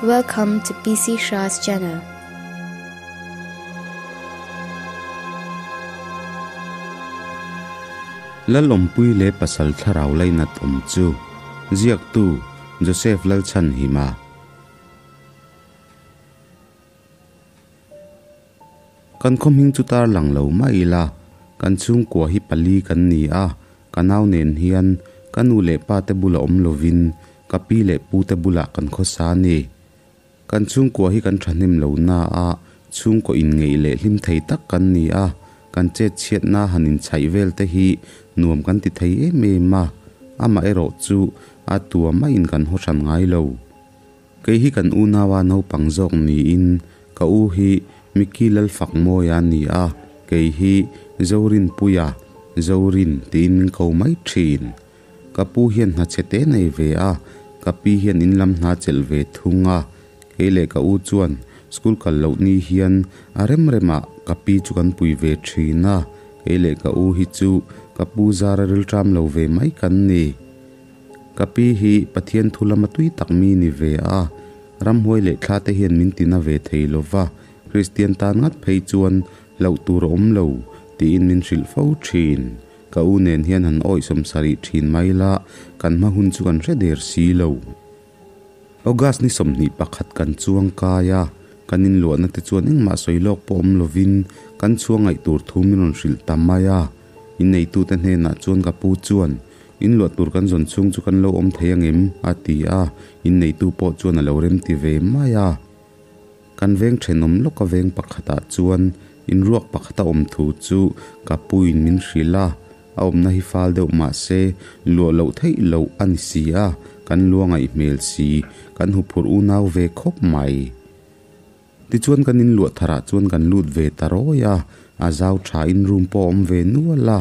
Welcome to PC Shah's channel. Lalawmpui leh pasal thlarau lainat awm chu ziaktu Joseph Lalchhanhima. Kan khaw hming chu tar lang lo mah ila, kan chhungkua hi pali kan ni a, ka nau nen hian ka nu leh pa te bula awm lovin ka pi leh pu te bulah kan khawsa a ni. Kan chhungkua hi kan thahnem lo na a, chhungkaw inngeih leh hlim thei tak kan ni a, kan chet chhiatna han inchhaih vel te hi nuam kan ti thei em em a, amaherawh chu a tua maiin kan haw hran ngai lo. Kei hi kan unaua naupang zawk niin ka u hi Micky Lalfakmawia a ni a, kei hi Zorinpuia, Zorin tiin min ko mai thin. Ka pu hian hna chhe te nei ve a, ka pi hian in lam hna chelh ve thung a. Kei leh ka u chuan school kal loh ni hian a rem remah ka pi chu kan pui ve thin a, kei leh ka u hi chu ka pu zara rilṭam lo ve mai kan ni. Ka pi hi Pathian thu lama tui tak mi ni ve a, ramhuai leh thla te hian min tina ve thei lo va, Kristian tan ngat phei chuan hlauh tur a awm lo tiin min hrilh fo thin. Ka u nen hian han awih sawmsarih thin mai la, kan hma hun chu kan hre der si lo. August ni 21 kan chuang kai a, kan inluahna te chuan engmah sawi lawk pawh awm lovin kan chhuang ngaih tur thu min rawn hrilh ta mai a. Inneitute hnenah chuan ka pu chuan, In luah tur kan zawn chhung chu kan lo awm thei angem? a ti a, inneitu pawh chuan a lo remti ve mai a. Kan veng thenawm lawka veng pakhatah chuan inruak pakhat a awm thu chu ka puin min hrilh a, a awmna hi fal deuh mah se luah loh theih loh a ni si a, kan lua ngaih hmel si, kan huphurh unau ve khawp mai. Tichuan kan inluah tharah chuan kan lut ve ta rawi a, a zau thain room pawh a awm ve nual a,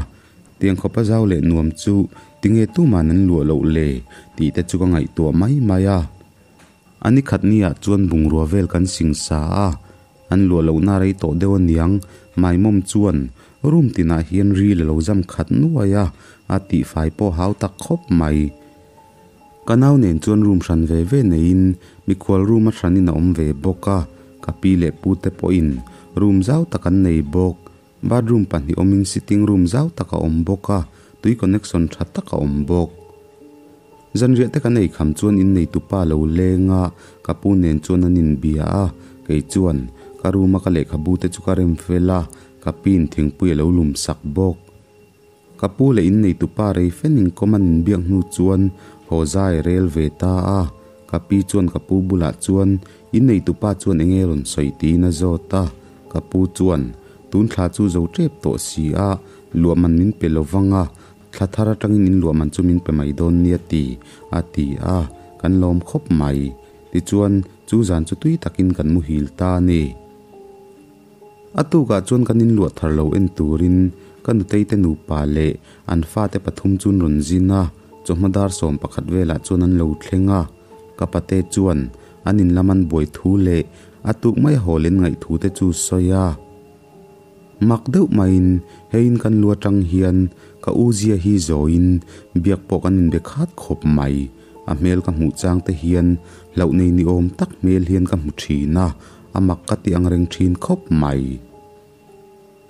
tiang khawpa zau leh nuam chu tinge tuman an luah loh le tih te chu ka ngaihtuah mai mai a. A ni khat niah chuan bungrua vel kan sing sa a, an luah lohna rei tawh deuh aniang Maimawm chuan room tinah hian ril a lo zam khat nuai a, a tihfai pawh hau tak khawp mai. Ka nau nen chuan room hran ve ve neiin mikhual room a hranin a awm ve bawk a, ka pi leh pu te pawhin room zau tak an nei bawk. Bathroom pahnih awmin sitting room zau tak a awm bawk a, tui connection tha tak a awm bawk. Zanriah te kan ei kham chuan inneitu pa lo leng a, ka pu nen chuan an inbia a, kei chuan ka room a ka lehkhabu te chu ka rem fel a, ka piin thingpui a lo lum sak bawk. Ka pu leh inneitu pa rei fen inkawm an inbiak hnu chuan haw zai a rel ve ta a, ka pi chuan ka pu bulah chuan inneitu pa chuan enge rawn sawi tiin a zawt a, ka pu chuan tun thla chu zo tep tawh si a, luahman min pe lo vang a, thla thar atangin in luahman chu min pe mai dawn nia ti a ti a, kan lawm khawp mai. Tichuan chu zan chu tui takin kan muhil ta a ni. A tukah chuan kan inluah thar lo en turin ka nutei te nupa leh an fate pathum chu an rawn zin a, chawhma dar 11 velah chuan an lo thleng a. Ka pate chuan an in lam an buai thu leh a tuk mai a haw len ngaih thu te chu sawi a. Mak deuh maiin hei in kan lu atang hian ka u zia hi zawiin biak pawh kan inbe khat khawp mai. A hmel ka hmuh chang te hian hlauh nei ni awm tak hmel hian ka hmu thin a. A mak ka ti ang reng thin khawp mai.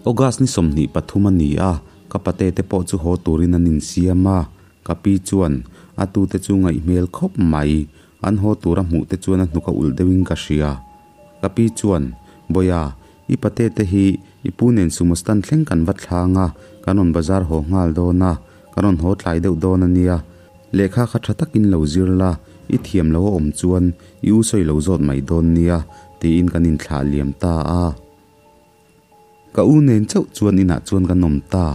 August ni 23 a ni a, ka pate te pawh chu haw turin an insiam a, ka pi chuan a tute chu ngaih hmel khawp mai, an haw tura hmuh te chuan a hnuk a ulh deuhin ka hria. Ka pi chuan, Bawia, i pate te hi i pu nen sumo stand thleng kan va thlang a, kan rawn bazar haw nghal dawn a, kan rawn haw tlai deuh dawn a nia, Lehkha kha tha takin lo zir la, i thiam lo a awm chuan i u sawi lo zawt mai dawn nia, tiin kan inthlah liam ta a. Ka u nen chauh chuan inah chuan kan awm ta.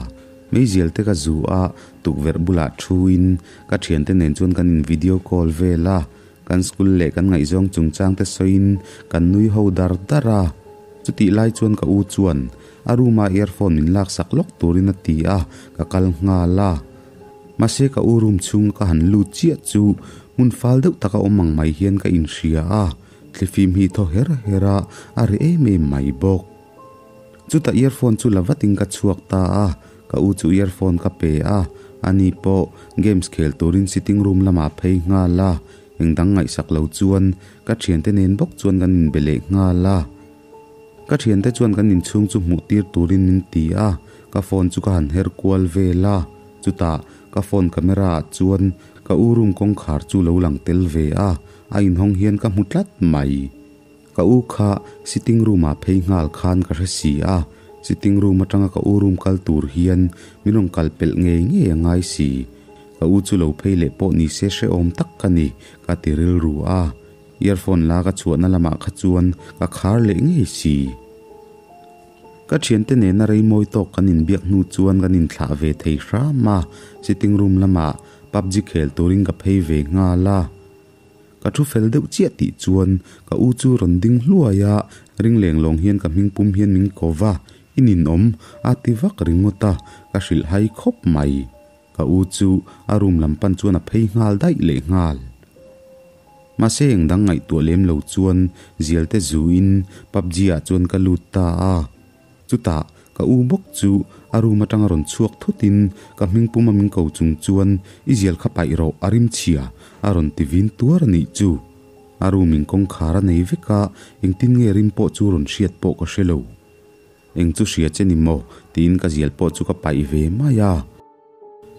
Meizial te ka zu a, tukverh bulah thuin ka thiante nen chuan kan in video call vel a, kan school leh kan ngaihzawng chungchang te sawiin kan nui ho dar dar a. Chutih lai chuan ka u chuan a room-a earphone min laksak lawk turin a ti a, ka kal nghal a. Mahse ka u room chhung ka han lut chiah chu hmun fal deuh taka awm ang mai hian ka inhria a, thlifim hi thaw her her a, a ri em em mai bawk. Chutah earphone chu la vatin ka chhuak ta a, ka u chu earphone ka pe a, ani pawh games khel turin sitting room lamah phei nghal a. Engdang ngaihsak lo chuan ka thiante nen bawk chuan kan inbe leh nghal a. Ka thiante chuan kan inchhung chu hmuh tir turin min ti a, ka phone chu ka han her kual vel a. Chutah ka phone camera ah chuan ka u room kawngkhar chu lo lang tel ve a, a inhawng hian ka hmu tlat mai. Ka u kha sitting room ah phei nghal khan ka hre si a, sitting room atanga ka u room kal tur hian min rawn kal pelh ngei ngei a ngai si. Ka u chu lo phei leh pawh ni se hrehawm tak ka ni, ka ti rilru a. Earphone la ka chhuahna lamah kha chuan ka khar leh ngei si. Ka thiante nena rei mawi tawk kan inbiak hnu chuan kan inthlah ve thei hram a, sitting room lamah PUBG khel turin ka phei ve nghal a. Ka thu fel deuh chiah tih chuan ka u chu rawn ding hluai a, ring leng lawng hian ka hming pum hian min ko va, i ninawm a ti vak ringawt a, ka hrilh hai khawp mai. Ka u chu a room lam pan chuan a phei nghal daih leh nghal. Mahse eng dang ngaihtuah lem lo chuan zial te zuin PUBG ah chuan ka lut ta a. Chutah ka u bawk chu a room atanga rawn chhuak thutin ka hming puma min ko chung chuan i zial kha paih rawh a rim chhia a rawn ti vin tuar a nih chu. A room in kawngkhar a nei vek a, engtin nge rim pawh chu rawn hriat pawh ka hre lo. Eng chu hria che ni maw? tiin ka zial pawh chu ka paih ve mai a.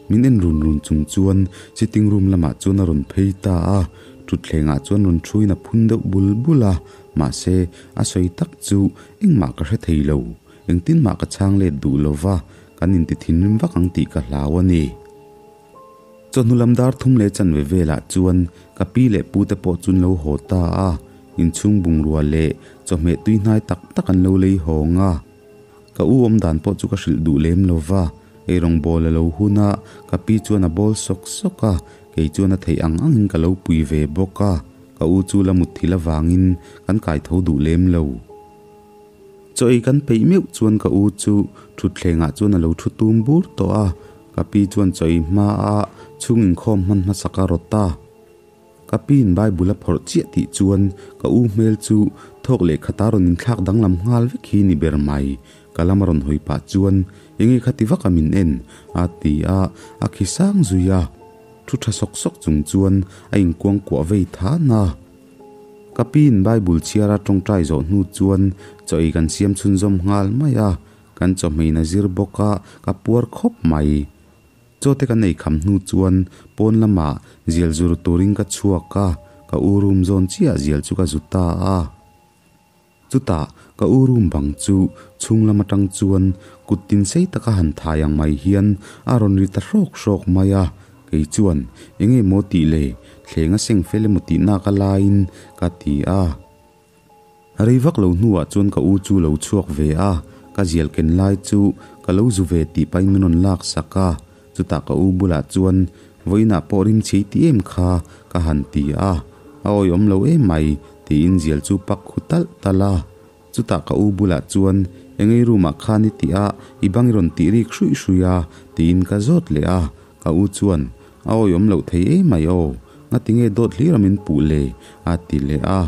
Min en run run chung chuan sitting room lamah chuan a rawn phei ta a, thutthlengah chuan rawn thuin a phun deuh bul bul a, mahse a sawi tak chu engmah ka hre thei lo, engtin mah ka chhang let duh lo va, kan inti thinrim vak ang tih ka hlau a ni. Chawhnu lam dar thum leh chanve velah chuan ka pi leh pu te pawh chu an lo haw ta a, inchhung bungrua leh chawhmeh tui hnai tak tak an lo lei hawng a. Ka u awm dan pawh chu ka hrilh duh lem lo va, eirawng bawl a lo hun a, ka pi chuan a bawl sawk sawk a, kei chuan a theih ang angin ka lo pui ve bawk a, ka u chu la mutthilh avangin kan kai tho duh lem lo. Chaw ei kan peih meuh chuan ka u chu thutthlengah chuan a lo thu tum bur tawh a, ka pi chuan chaw ei hma a chhung inkhawm hman hmasak a rawt a. Ka piin Bible a phawrh chiah tih chuan ka u hmel chu thawk leh khata rawn inthlak danglam nghal vek hi ni ber mai. Ka lama rawn hawi pah chuan, Enge kha ti vak a min en? a ti a, a khi sang zui a. Thu tha sawk sawk chung chuan a inkuang kuah vei than a. Ka piin Bible chhiara tawngtai zawh hnu chuan chaw ei kan siam chhunzawm nghal mai a, kan chawhmeiin a zir bawk a, ka puar khawp mai. Chaw te kan ei kham hnu chuan pawn lamah zial zur turin ka chhuak a, ka u room zawn chiah zial chu ka zu ta a. Chutah ka u room bang chu chhung lam atang chuan kut tin sei taka han thai ang mai hian a rawn ri ta hrawk hrawk mai a, kei chuan enge maw tih le thleng a seng fel emaw tih nak a laiin ka ti a. Rei vak lo hnuah chuan ka u chu lo chhuak ve a, ka zial ken lai chu ka lo zu ve tih pahin min rawn lak sak a, chutah ka u bulah chuan vawiinah pawh rim chhei ti em kha ka han ti a, a awihawm lo em mai tiin zial chu pak khu talh talh a, chutah ka u bulah chuan engei room ah khan i tih a, i bang i rawn tih rik hruih hruih a tiin ka zawt leh a, ka u chuan a awihawm loh thei em mai aw, ngatinge dawt hlir a min puh le a ti leh a.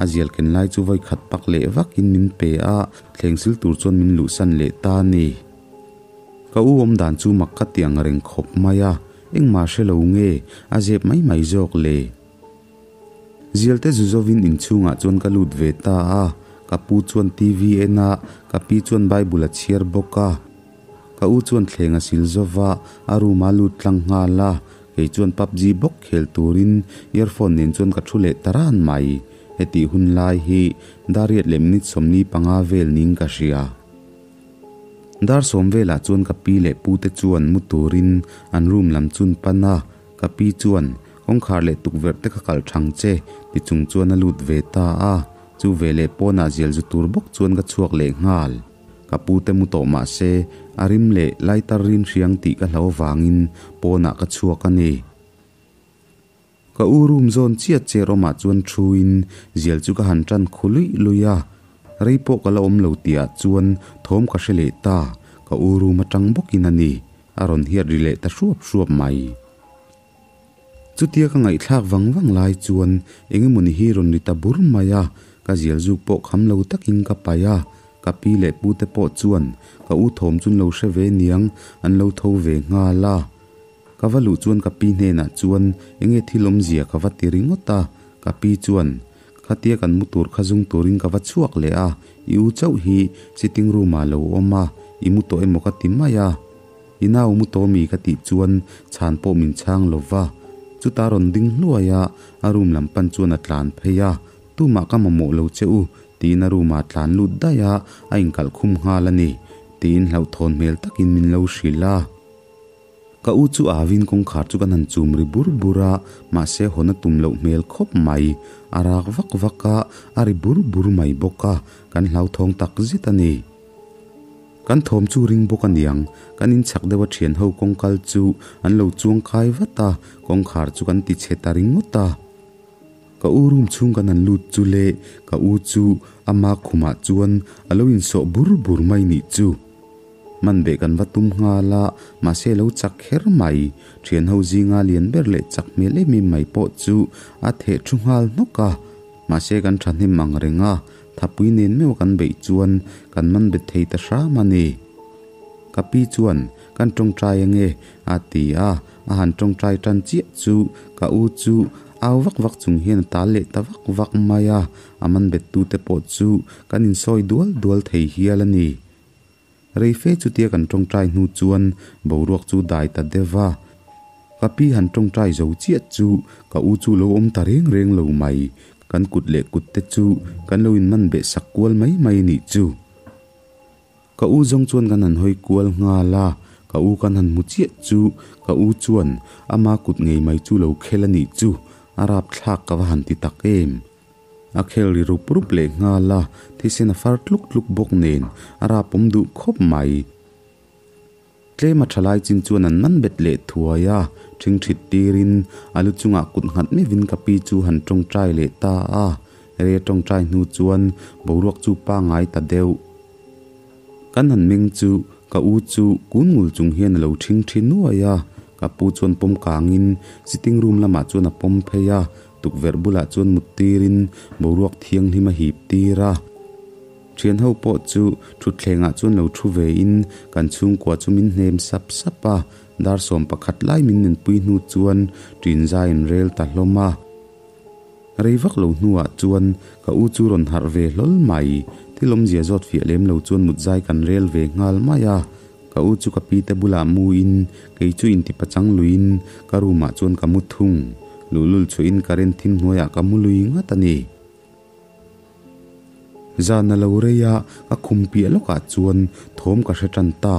A zial ken lai chu vawi khat pak leh vakin min pe a, thleng sil tur chuan min luhsan leh ta a ni. Ka u awm dan chu mak ka ti ang reng khawp mai a, engmah hre lo nge a zep mai mai zawk le. Zial te zu zovin inchhungah chuan ka lut ve ta a, ka pu chuan TV en a, ka pi chuan Bible a chhiar bawk a. Ka u chuan thleng a sil zova, a room a lut tlang nghal a, Kei chuan PUBG bawk khel turin earphone nen chuan ka thu leh ta ran mai. Hetih hun lai hi dar riat leh minute 45 vel niin ka hria. Dar sawm velah chuan ka pi leh pu te chuan mu turin an room lam chun pan a, ka pi chuan kawngkhar leh tukverh te ka kalh thang che ti chung chuan a lut ve ta a, chu veleh pawnah zial zu tur bawk chuan ka chhuak leh nghal. Ka pu te mu tawh mah se, a rim leh lighter rin hriang tih ka hlau vangin pawnah ka chhuak a ni. Ka u room zawn chiat chair awmah chuan thuin zial chu ka han tan khu luih luih a, rei pawh ka la awm lo tihah chuan thawm ka hre leh ta, ka u room atang bawkin a ni, a rawn hiat ri leh ta hruap hruap mai. Chutia ka ngaihthlak vang vang lai chuan eng emawni hi rawn ri ta bur mai a, ka zial zuk pawh kham lo takin ka paih a, ka pi leh pu te pawh chuan ka u thawm chu an lo hre ve niang an lo tho ve nghal a. Ka va luh chuan ka pi hnenah chuan enge thil awmzia ka va ti ringawt a, ka pi chuan khatia kan mu tur kha zung turin ka va chhuak leh a, i u chauh hi sitting room ah lo awm a, i mu tawh emaw ka ti mai a. I nau mu tawh mi ka tih chuan chhan pawh min chhang lo va, chuta rawn ding hluai a, a room lam pan chuan a tlan phei a, tumah ka mamawh lo che u tiin a room ah tlan lut daih a, a inkalh khum nghal a ni tiin hlauhthawn hmel takin min lo hrilh a. Ka u chu avin kawngkhar chu kan han chum ri bur bur a, mahse hawn a tum loh hmel khawp mai. A rak vak vak a, a ri bur bur mai bawk a, kan hlauthawng tak zet a ni. Kan thawm chu ring bawk a niang, kan inchhak deuh a thian ho kawngkal chu an lo chuang kai vat a, kawngkhar chu kan ti chhe ta ringawt a. Ka u room chhung kan han lut chu le, ka u chu ama khumah chuan a lo insawh bur bur mai nih chu. Man beh kan va tum nghal a, mahse a lo chak kher mai. Thian ho zinga lian ber leh chak hmel em em mai pawh chu a theh thu nghal hnawk a. Mahse kan thahnem ang reng a, thapui nen meuh kan beih chuan kan man bet thei ta hram a ni. Ka pi chuan kan tawngtai ange a ti a, a han tawngtai tan chiah chu ka u chu au vak vak chung hian a tal leh ta vak vak mai a, a man bet tute pawh chu kan insawi dual dual thei hial a ni. Rei fe chutia kan tawngtai hnu chuan boruak chu dai ta deuh a. Ka pi han tawngtai zo chiah chu ka u chu lo awm ta reng reng lo mai. Kan kut leh kut te chu kan lo inman beh sak kual mai mai nih chu. Ka u zawng chuan kan han hawi kual nghal a, ka u kan han hmu chiah chu ka u chuan ama kut ngei mai chu lo khel a nih chu, a rapthlak ka va han ti tak em. A khel ri rup rup leh nghal a, thisen a far tluk tluk bawk nen a rapawm duh khawp mai. Tlema thalai chin chuan an man bet leh thuai a, ṭhingṭhit tirin a lu chungah kut nghat meuhin ka pi chu han ṭawngṭai leh ta a, rei a ṭawngṭai hnu chuan boruak chu pangngai ta deuh. Kan han meng chu ka u chu kun ngul chung hian a lo ṭhingṭhi nuai a, ka pu chuan pawm kangin sitting room lamah chuan a pawm phei a, tukverh bulah chuan mut tirin boruak thianghlim a hip tir a. Thian ho pawh chu thutthlengah chuan lo thu ve in kan chhungkua chu min hnem sap sap a, dar 11 lai min nunpui hnu chuan ṭin zai in rel ta hlawm a. Rei vak lo hnuah chuan ka u chu rawn harh ve hlawl mai, thil awmzia zawt fiah lem lo chuan mut zai kan rel ve nghal mai a. Ka u chu ka pi te bulah mu in kei chu inti pachang luiin ka room ah chuan ka mu thung. Luhlul chhuah in current thim hnuaiah ka mu lui ngat a ni. Zan a lo rei a, ka khum piah lawkah chuan thawm ka hre tan ta.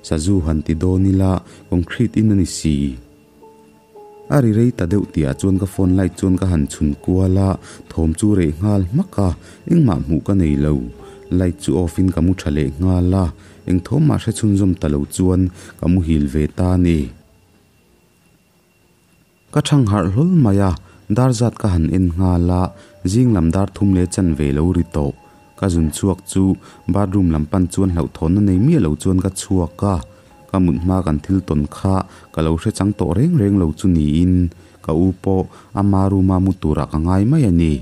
Sazu han ti dawn ila concrete in a ni si. A ri rei ta deuh tihah chuan ka phone light chuan ka han chhun kual a, thawm chu reh nghal hmak a, engmah hmuh ka nei lo. Light chu off in ka mu tha leh nghal a, eng thawm mah hre chhunzawm ta lo chuan ka muhil ve ta a ni. Ka thang harh hlawl mai a, dar zat ka han en nghal a, zing lam dar thum leh chanve lo ri tawh. Ka zun chhuak chu bathroom lam pan chuan hlauhthawnna nei miah lo chuan ka chhuak a, ka mut hma kan thil tawn kha ka lo hre chang tawh reng reng lo chu niin ka u pawh ama room a mu turah ka ngai mai a ni.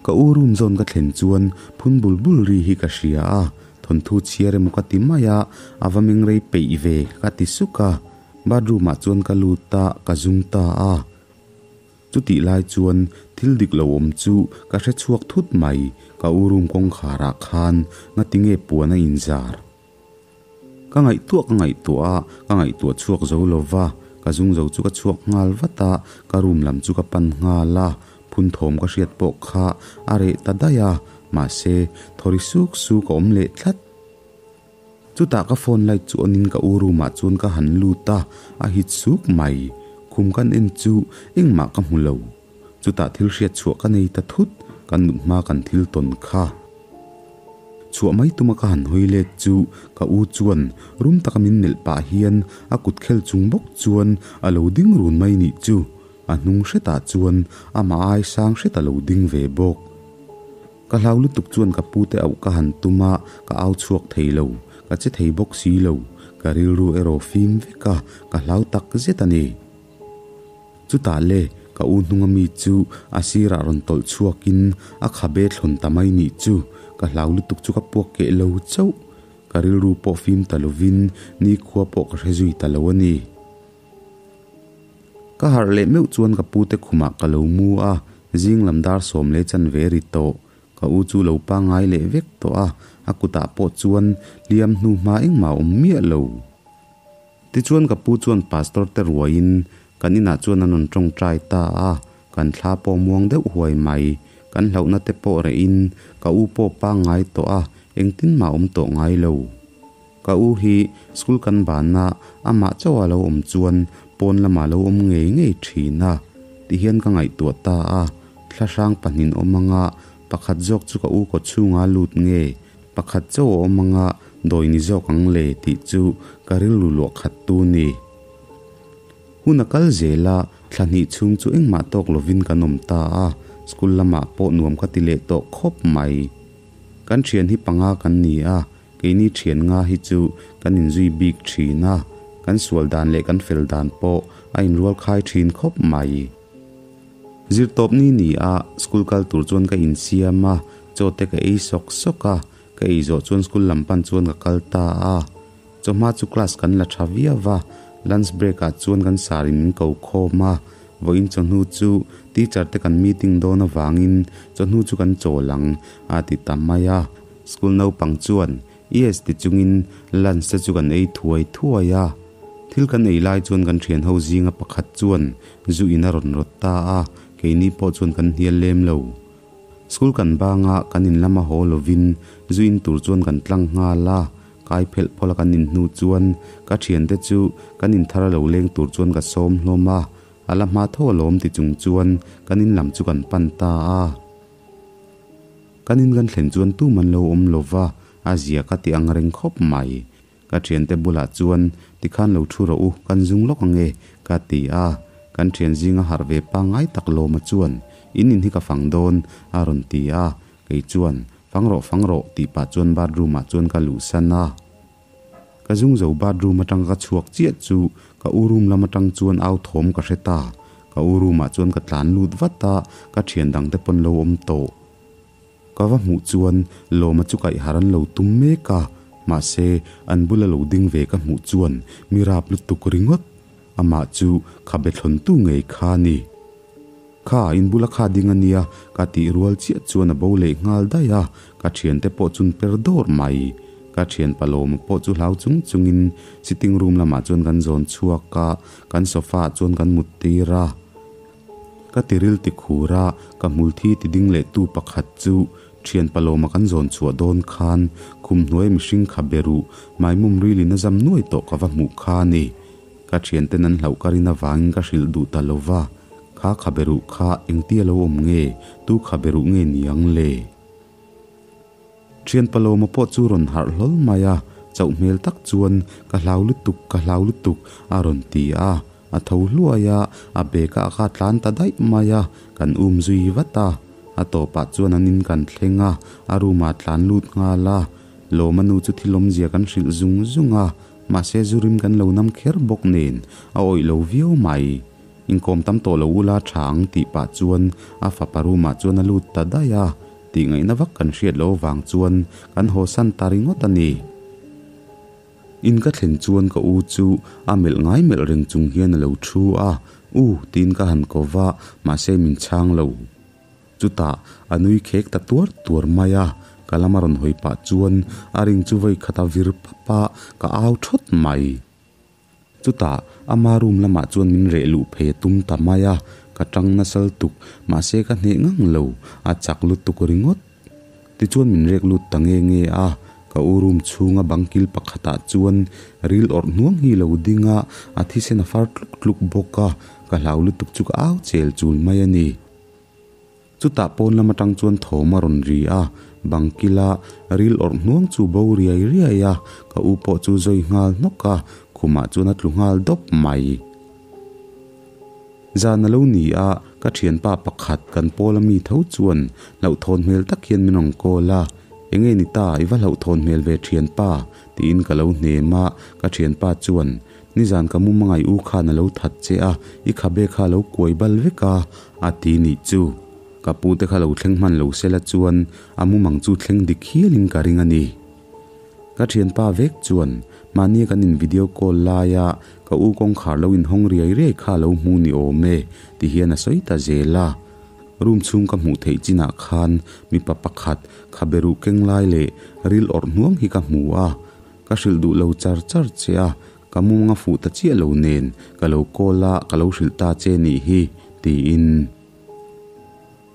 Ka u room zawn ka thlen chuan phun bul bul ri hi ka hria a, thawnthu chhiar emaw ka ti mai a, a va meng rei peih ve ka ti suk a, bathroom ah chuan ka lut a, ka zung ta a. Chutih lai chuan thil dik lo awm chu ka hre chhuak thut mai, ka u room kawngkhar ah khan ngatinge puan a inzar. Ka ngaihtuah ka ngaihtuah a, ka ngaihtuah chhuak zo lo va, ka zung zo chu ka chhuak nghal vat a, ka room lam chu ka pan nghal a, phun thawm ka hriat pawh kha a reh ta daih a, mahse thawri suk suk a awm leh tlat. Chutah ka phone light chu on in ka u room ah chuan ka han lut a, a hit suk mai. Khum kan en chu engmah ka hmu lo. Chutah thil hriat chhuah ka nei ta thut, kan mut hma kan thil tawn kha. Chhuah mai tuma ka han hawi let chu ka u chuan rum taka min melh pah hian a kut khel chung bawk chuan a lo ding run mai nih chu. A hnung hretah chuan amah ai sang hret a lo ding ve bawk. Ka hlau lutuk chuan ka pute auh ka han tum a, ka au chhuak thei lo, ka che thei bawk si lo, ka rilru erawh fim vek a, ka hlau tak zet a ni. Chutah le, ka u hnunga mi chu a sirah rawn tawlh chhuakin a khabe thlawn ta mai nih chu, ka hlau lutuk chu ka puak keh lo chauh. Ka rilru pawh fim ta lovin nikhua pawh ka hre zui ta lo a ni. Ka harh leh meuh chuan ka pute khumah ka lo mu a, zing lam dar sawm leh chanve ri tawh. Ka u chu lo pangngai leh vek tawh a, a kutah pawh chuan hliam hnu hma engmah a awm miah lo. Tichuan ka pu chuan pastor te ruaiin kan inah chuan an rawn tawngtai ta a, kan thla pawh muang deuh huai mai. Kan hlauhna te pawh rehin ka u pawh pangngai tawh a, engtin mah a awm tawh ngai lo. Ka u hi school kan banna amah chauha lo awm chuan pawn lamah lo awm ngei ngei thin a, tihian ka ngaihtuah ta a, thlahrang pahnin awm anga pakhat zawk chu ka u kawchhunga lut nge, pakhat chauh a awm anga dawi ni zawk ang le tih chu ka rilru luah khat tu ni. Hun a kal zel a, thla hnih chhung chu engmah tawk lovin kan awm ta a, school lamah pawh nuam ka ti leh tawh khawp mai. Kan thian hi panga kan ni a, Keini thian nga hi chu kan inzui bik thin a, kan sual dan leh kan fel dan pawh a inrual khai thin khawp mai. Zirtawp ni ni a, school kal tur chuan ka insiam a, chaw te ka ei sawk sawk a, ka ei zawh chuan school lam pan chuan ka kal ta a. Chawhma chu class kan la tha viau a, lunch break ah chuan kan sar in min ko khawm a, vawiin chawhnu chu teacher te kan meeting dawn avangin chawhnu chu kan chawl ang a ti ta mai a. School naupang chuan Yes ti chungin lunch te chu kan ei thuai thuai a. Thil kan ei lai chuan kan thian ho zinga pakhat chuan zu in a rawn rawt ta a, keini pawh chuan kan hnial lem lo. School kan banga kan in lama haw lovin zu in tur chuan kan tlang nghal a, kai phelh phawla kan in hnu chuan ka thiante chu kan in thar a lo leng tur chuan ka sawm hlawm a, a la hma tho alawm ti chung chuan kan in lam chu kan pan ta a. Kan in kan thlen chuan tum an lo awm lo va, a zia ka ti ang reng khawp mai. Ka thiante bulah chuan, Tikhan lo thu rawh u, kan zung lawk ang e, ka ti a. Kan thian zinga harh ve pangngai tak lawma chuan, In in hi ka fang dawn, a rawn ti a. Kei chuan, Fang rawh, fang rawh, tih pah chuan bathroom ah chuan ka luhsan a. Ka zung zo bathroom atang ka chhuak chiah chu ka u room lam atang chuan au thawm ka hre ta. Ka u room ah chuan ka tlan lut vat a, ka thian dang te pawn lo awm tawh. Ka va hmuh chuan Lawma chu kaihhar an lo tum mek a, mahse an bula lo ding ve ka hmuh chuan mi rap lutuk ringawt. Amah chu khabe thlawn tu ngei kha a ni. Kha, in bula kha ding a nia, ka tih rual chiah chuan a bo leh nghal daih a, ka thiante pawh chun per dawr mai. Ka thian Palawma pawh chu hlau chung chungin sitting room lamah chuan kan zawn chhuak a, kan sofa ah chuan kan mut tir a. Ka tiril ti khur a, ka hmul thi ti ding leh tu pakhat chu thian Palawma kan zawn chhuah dawn khan khum hnuai mihring kha be ruh, maimawm rilin a zam nuai tawh ka va hmuh kha a ni. Ka thianten an hlauh ka rin avangin ka hrilh duh ta lo va, kha khabe ruh kha engtia lo awm nge, tu khabe ruh nge ni ang le? Thian Palawma pawh chu rawn harh hlawl mai a, chauh hmel tak chuan ka hlau lutuk, ka hlau lutuk a rawn ti a, a tho hluai a, a bag ah kha tlan ta daih mai a, kan um zui vat a, a tawpah chuan an in kan thleng a, a room ah tlan lut nghal a, Lawma nu chu thil awmzia kan hrilh zung zung a, Mahse zu rim kan lo nam kher bawk nen a awih lo viau mai. Inkawm tam tawh lo ula tha ang tih pah chuan a fapa room ah chuan a lut ta daih a, tih ngaihna vak kan hriat loh avang chuan kan haw san ta ringawt a ni. In ka thlen chuan ka u chu a melh ngai melh reng chung hian a lo thu a, U tiin ka han ko va, mahse min chhang lo. Chutah a nui khek ta tuar tuar mai a, ka lama rawn hawi pah chuan a ring chu vawi khat a vir pap a, ka au thawt mai. Chutah ama room lamah chuan min reh luh phei a tum ta mai a, ka tang nasal tuk, mahse ka hneh ngang lo, a chak lutuk ringawt. Tichuan min rek lut ta nge nge a, ka u room chhunga bang kil pakhatah chuan ril awrh hnuang hi lo ding a, a thisen a far tluk tluk bawk a, ka hlau lutuk chu ka au chel chul mai a ni. Chutah pawn lam atang chuan thawm a rawn ri a, bang kila ril awrh hnuang chu bo riai riai a, ka u pawh chu zawi nghal hnawk a, khumah chuan a tlu nghal dawp mai. Zan a lo ni a, ka thianpa pakhat kan pawl ami tho chuan hlauhthawn hmel tak hian min rawn call a, Enge ni ta, i va hlauhthawn hmel ve thianpa? tiin ka lo hnem a, ka thianpa chuan Nizan ka mu mangai u khan a lo that che a, i khabe kha a lo kuai bal vek a, a ti nih chu. Ka pu te kha lo thleng hman lo sela chuan a mumang chu thleng dik hialin ka ring a ni. Ka thianpa vek chuan mahni kan in video call laia. ka u kawngkhar lo inhawng riai riai kha a lo hmu ni awm e, ti hian a sawi ta zel a. Room chhung ka hmuh theih chinah khan mipa pakhat khabe ruh keng lai leh ril awrh hnuang hi ka hmu a, ka hrilh duh lo char char che a, ka mumanga fuh ta chiah lo nen ka lo call a, ka lo hrilh ta che nih hi, tiin.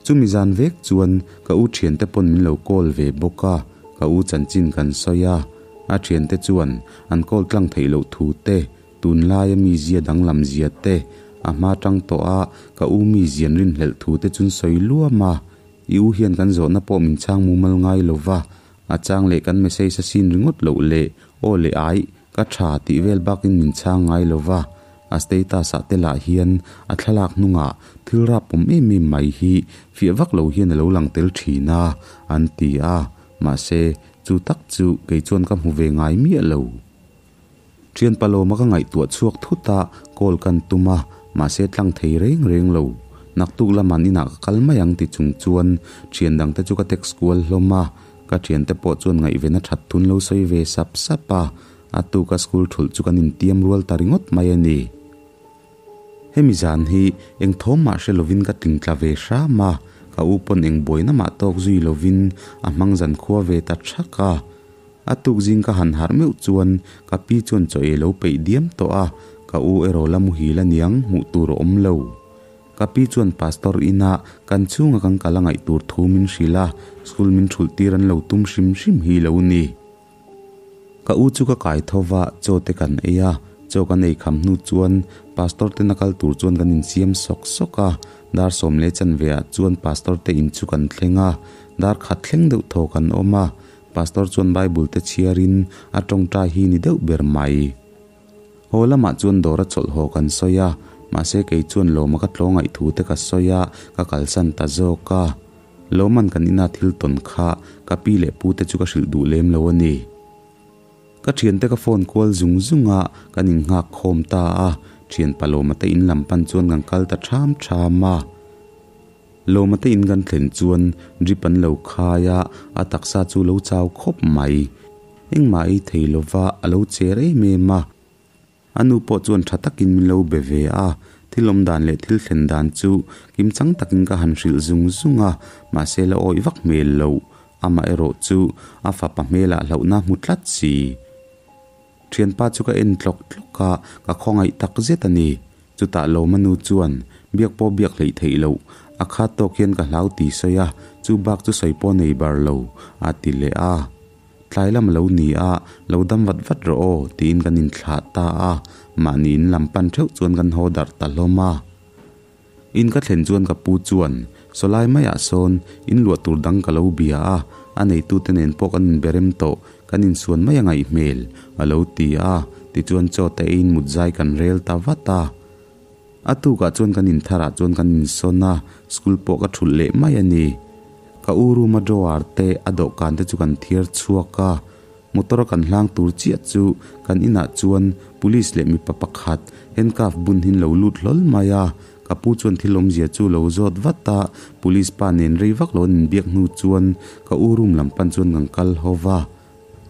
Chumi zan vek chuan ka u thiante pawn min lo call ve bawk a, ka u chanchin kan sawi a, a thiante chuan an call tlang theih loh thu te, tunlaia mizia danglam zia te, a hma tang tawh a ka u mizian rinhlelh thu te chun sawi luam a, i u hian kan zawhna pawh min chhang mumal ngai lo va, a chang leh kan message a sin ringawt loh leh aw leh aih Ka tha tih vel bakin min chhang ngai lo va, a status ah te lah hian a thlalak hnungah thil rap awm em em mai hi fiah vak lo hian a lo lang tel thin a, an ti a, mahse chu tak chu kei chuan ka hmu ve ngai miah lo. Thian Palawma ka ngaihtuah chhuak thut a, call kan tum a, mahse tlang thei reng reng lo. Naktuk lamah inah ka kal mai ang ti chung chuan thian dangte chu ka text kual hlawm a, Ka thiante pawh chuan ngaihven a that thun lo sawi ve sap sap a, a tuka school thulh chu kan intiam rual ta ringawt mai a ni. Hemi zan hi eng thawm mah hre lovin ka tling tla ve hram a, ka u pawn eng buaina mah tawk zui lovin a hmang zan khua ve ta thak a. A tuk zing ka han harh meuh chuan ka pi chuan chaw ei lo peih diam tawh a, ka u erawh la muhil aniang hmuh tur a awm lo. Ka pi chuan pastor ina kan chhunga kan kal a ngaih tur thu min hrilh a, school min thulh tir an lo tum hrim hrim hi lo ni. Ka u chu ka kai tho va, chaw te kan ei a, chaw kan ei kham hnu chuan pastor ten a kal tur chuan kan insiam sawk sawk a, dar sawm leh chanve ah chuan pastor te in chu kan thleng a, dar khat thleng deuh thaw kan awm a, pastor chuan bible te chhiar in a tawngtai hi ni deuh ber mai. Haw lamah chuan dawr a chawlh haw kan sawi a, mahse kei chuan lawma ka tlaw ngaih thu te ka sawi a, ka kalsan ta zawk a. Lawman kan ina thil tawn kha ka pi leh pu te chu ka hrilh duh lem lo a ni. Ka thiante ka phone kual zung zung a, kan innghak khawm ta a, thianpa Lawma te in lam pan chuan kan kal ta ṭham ṭham a. Lawma te in kan thlen chuan drip an lo khai a, a taksa chu lo chau khawp mai. Engmah ei thei lova a lo cher em em a. A nu pawh chuan tha takin min lo be ve a, thil awm dan leh thil thlen dan chu kimchang takin ka han hrilh zung zung a, mahse la awih vak hmel lo. Amaherawh chu a fapa hmelah hlauhna hmu tlat si. Thianpa chu ka en tlawk tlawk a, ka khawngaih tak zet a ni. Chutah Lawma nu chuan, Biak pawh biak hleih theih loh, a khat tawk hian ka hlau ti sawi a, chu bak chu sawi pawh nei bar lo, a ti leh a. Tlai lam a lo ni a, lo dam vat vat rawh aw, tiin kan inthlah ta a, mahni in lam pan theuh chuan kan haw darh ta hlawm a. In ka thlen chuan ka pu chuan, Sawlai maiah sawn in luah tur dang ka lo bia a, a neitute nen pawh kan inberem tawh, kan insuan mai a ngaih hmel, a lo ti a, tichuan chaw te eiin mut zai kan rel ta vat a. A tukah chuan kan intharah chuan kan insawn a, school pawh ka thulh leh mai a ni. Ka u room a drawer te, a dawhkan te chu kan thiar chhuak a, Motor a kan hlang tur chiah chu kan inah chuan police leh mipa pakhat handcuff bun hin lo lut hlawl mai a, ka pu chuan thil awmzia chu lo zawt vat a, police pa nen rei vak lo an inbiak hnu chuan ka u room lam pan chuan kan kal ho va.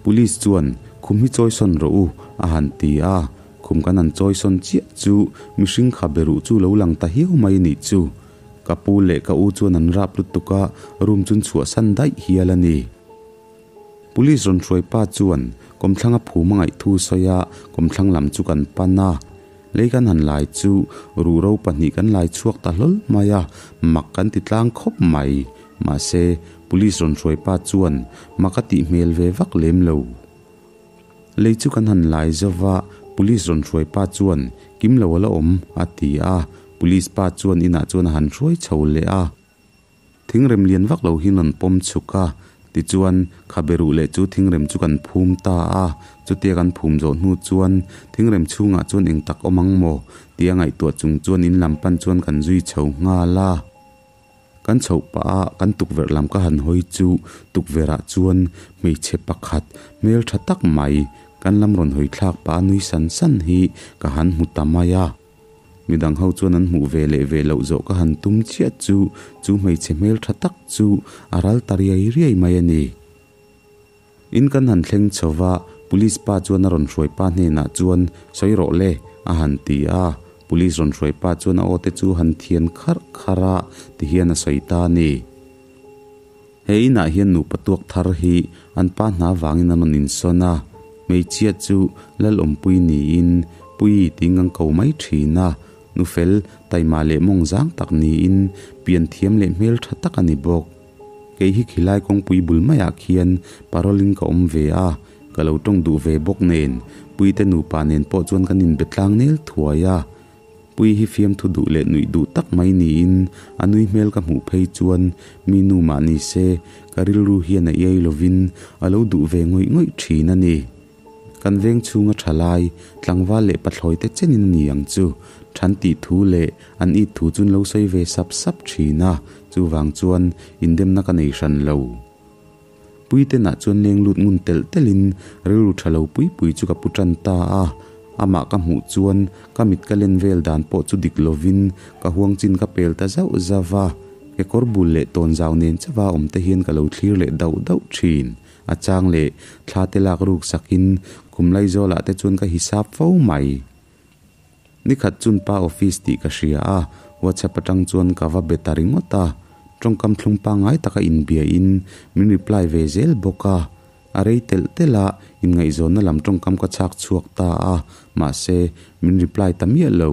Police chuan khum hi chawi sawn rawh u a han ti a, khum kan han chawi sawn chiah chu mihring kha beruh chu lo lang ta hiau mai nih chu. Ka pu leh ka u chuan an rap lutuk a, room chun chhuahsan daih hial a ni. Police rawn hruai pa chuan kawmthlang a phum a ngaihthu sawi a, kawmthlang lam chu kan pan a. Lei kan han lai chu ruhro pahnih kan lai chhuak ta hlawl mai a, mak kan ti tlang khawp mai. Mahse, police rawn hruai pa chuan mak a tih hmel ve vak lem lo. Lei chu kan han lai zo va, police rawn hruai pa chuan kim lo a la awm a ti a, police pa chuan inah chuan a han hruai chho leh a. Thingrem lian vak lo hi rawn pawm chhuk a, tichuan khabe ruh leh chu thingrem chu kan phum ta a, chutia kan phum zawh hnu chuan thingrem chhungah chuan eng tak awm ang maw tia ngaihtuah chung chuan in lam pan chuan kan zui chho nghal a. Kan chhoh pah a kan tukverh lam ka han hawi chu tukverh ah chuan hmeichhe pakhat hmel tha tak mai kan lam rawn hawi thlak pah a nui san san hi ka han hmu ta mai a. Midang ho chuan an hmuh ve leh ve loh zawh ka han tum chiah chu, chu hmeichhe hmel tha tak chu a ral ta riai riai mai a ni. In kan han thleng chho va, Police pa chuan a rawn hruai pa hnenah chuan, Sawi rawh le, a han ti a. Police rawn hruai pa chuan a aw te chu han thian kharh kharh a, tihian a sawi ta a ni. He inah hian nupa tuak thar hi an pa hna vangin an rawn insawn a, hmeichhia chu Lalawmpui niin Puii tiin kan ko mai thin a, nufel, taima leh mawng zang tak niin pian thiam leh hmel tha tak a ni bawk. Kei hi khilai kawngpui bul maiah khian parole in ka awm ve a, ka lo tawng duh ve bawk nen Puite nupa nen pawh chuan kan inbe tlang nel thuai a. Pui hi fiamthu duh leh nuih duh tak mai niin a nui hmel ka hmuh phei chuan mi nu mah ni se ka rilru hian a iai lovin a lo duh ve ngawih ngawih thin a ni. Kan veng chhunga tha lai, tlangval leh pathlawi te chenin a ni ang chu. Than tih thu leh an it thu chu an lo sawi ve sap sap thin a, chuvang chuan indemna ka nei hran lo. Puitenah chuan leng lut ngun telh telhin rilru tha lo pui pui chu ka pu tan ta a. Amah ka hmuh chuan ka mit ka len vel dan pawh chu dik lovin ka huang chin ka pel ta zauh zauh va. Kekawr bul leh tawnzau nen chauha awm te hian ka lo thlir leh dauh dauh thin. A chang leh thla te lak ruk sakin kum Laizawlah te chuan ka hisap fo mai. Nikhat chun pa office tih ka hria a, WhatsApp atang chuan ka va be ta ringawt a. Tawngkam thlung pangngai taka inbiain min reply ve zel bawk a. A rei telh telh a, inngaihzawnna lam tawngkam ka chhak chhuak ta a, mahse, min reply ta miah lo.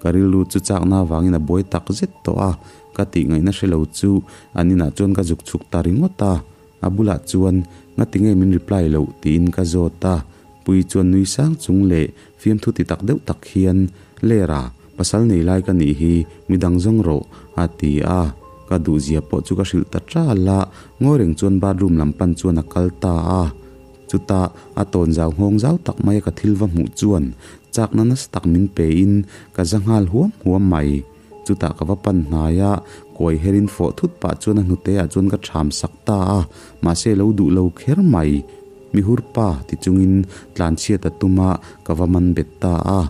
Ka rilru chu chakna avangin a buai tak zet tawh a, ka tih ngaihna hre lo chu an inah chuan ka zuk chhuk ta ringawt a. A bulah chuan, Ngati nge min reply loh? tiin ka zawt a. Pui chuan nui sang chung leh fiamthu ti tak deuh tak hian, Lera, pasal nei lai ka nih hi, midang zawng rawh, a ti a. Ka duhzia pawh chu ka hrilh ta ṭal a, ngawi reng chuan bathroom lam pan chuan a kal ta a. Chutah a tawn zau nghawng zau tak maia ka thil va hmuh chuan chakna nasa tak min pein ka za nghal huam huam mai. Chutah ka va pan hnai a, kuai herin fawh thut pah chuan a hnute ah chuan ka ṭham sak ta a, mahse lo duh lo kher mai. Mihur pa ti chungin tlanchhiat a tum a, ka va man bet ta a.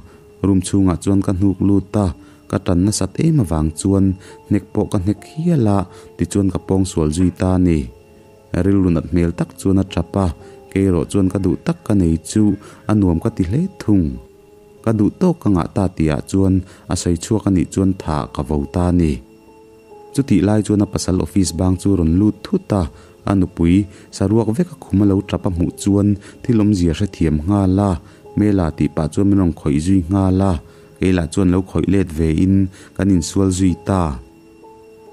Room chhungah chuan ka hnuk lut a, ka tan nasat em avang chuan hnek pawh ka hnek hial a, tichuan ka pawng sual zui ta a ni. Rilru nat hmel tak chuan a tap a, kei erawh chuan ka duh tak ka nei chu a nuam ka ti hle thung. Ka duh tawk ka ngah ta tihah chuan a sawi chhuak a nih chuan tha ka vo ta a ni. Chutih lai chuan a pasal office bang chu rawn lut thut a, a nupui saruak vek a khum a lo tap a hmuh chuan thil awmzia hrethiam nghal a, Mela tih pah chuan min rawn khawih zui nghal a, kei lah chuan lo khawih let ve in kan insual zui ta.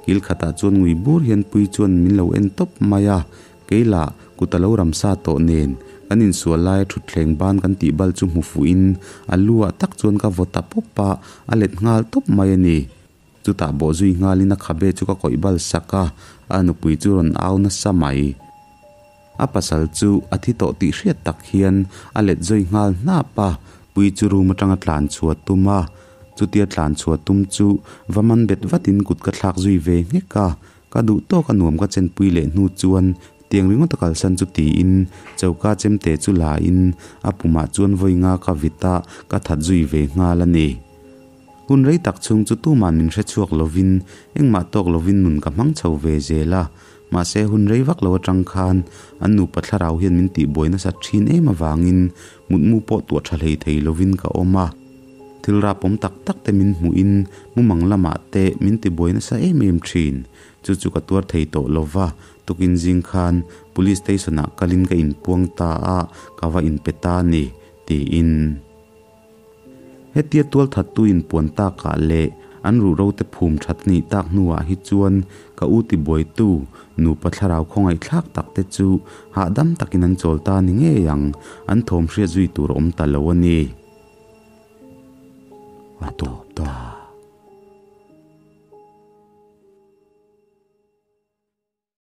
Kil khatah chuan ngui bur hian pui chuan min lo en tawp mai a, Kei lah kut a lo ramsa tawh nen kan insual laia thutthleng ban kan tih bal chu hmu fuhin a lu ah tak chuan ka vaw ta pawp a, a let nghal tawp mai a ni. Chutah bawh zui nghalin a khabe chu ka kawih bal sak a, a nupui chu rawn au nasa mai. A pasal chu a thi tawh tih hriat tak hian a let zui nghal hnap a, pui chu room atanga tlan chhuah tum a. Chutia tlan chhuah tum chu va man bet vatin kut ka thlak zui ve nghek a, Ka duh tawk a nuam ka chenpui leh hnu chuan tiang ringawt a kalsan chu tiin choka chemte chu la in a pumah chuan vawi nga ka vit a, ka that zui ve nghal a ni. Hun rei tak chhung chu tuman min hre chhuak lovin engmah tawk lovin nun ka hmang chho ve zel a, mahse hun rei vak lo atang khan an nupa thlarau hian min tihbuai nasa thin em avangin mutmu pawh tuah tha hlei thei lovin ka awm a. Thil rapawm tak tak te min hmuhin mumang lamah te min tibuai nasa em em thin. Chu chu ka tuar thei tawh lo va, tukin zing khan Police Station ah kalin ka inpuang ta a, ka va inpe ta a ni, tiin. Hetia tualthattu inpuan takah leh an ruhro te phum that nih tak hnuah hi chuan ka u tibuaitu nupa thlarau khawngaihthlak tak te chu hahdam takin an chawl ta ni ngei ang, an thawm hriat zui tur a awm ta lo a ni.